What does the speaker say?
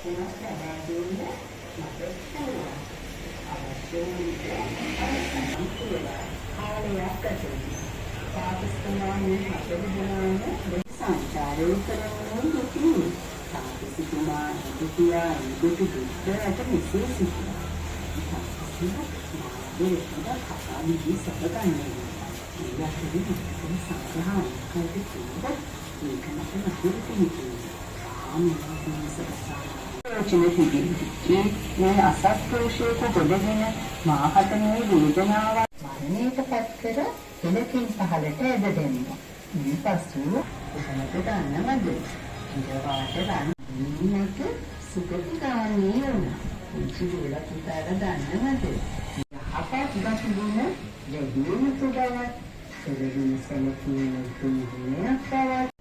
තුනක් ලබා දෙන්න මට පුළුවන්. අවශ්‍ය වූ විට අවසන් කියලා කාලයක් ගත වුණා. තාපසතුමා මේ හතර දෙනාම සංචාරය කරමින් සිටියේ. තාපසතුමා දුටියා දුටු දුක්ඛයට මෙසේ සිටියා. තාපසයා මාගේ වෙතට කතා විදි සැප ගන්නේ. ඒ අතරේ වික්‍රම සංග්‍රහ අනික් අයට කිව්වොත් ඒක මට නපුරු පිහිටියේ. රචන තිබෙන්නේ. ඒ මේ අසත්පුරුෂයෙකු ගොඩගෙන මාහට මේ වේදනාව මරණයට පත් කර පෙළකින් පහළට ඇද දැම්මා. ඉන්පසු කොහොමද දන්නවද? ඉරවාට රන් මීනක සුගතිගාමී වුණා. පුංචි දුවලා පුතාලා දන්නවද? යහපත් ගති ගුණ වැඩි යුතු බවත්, කරගෙන සැලකීම උතුම් ගුණයක් බවත්.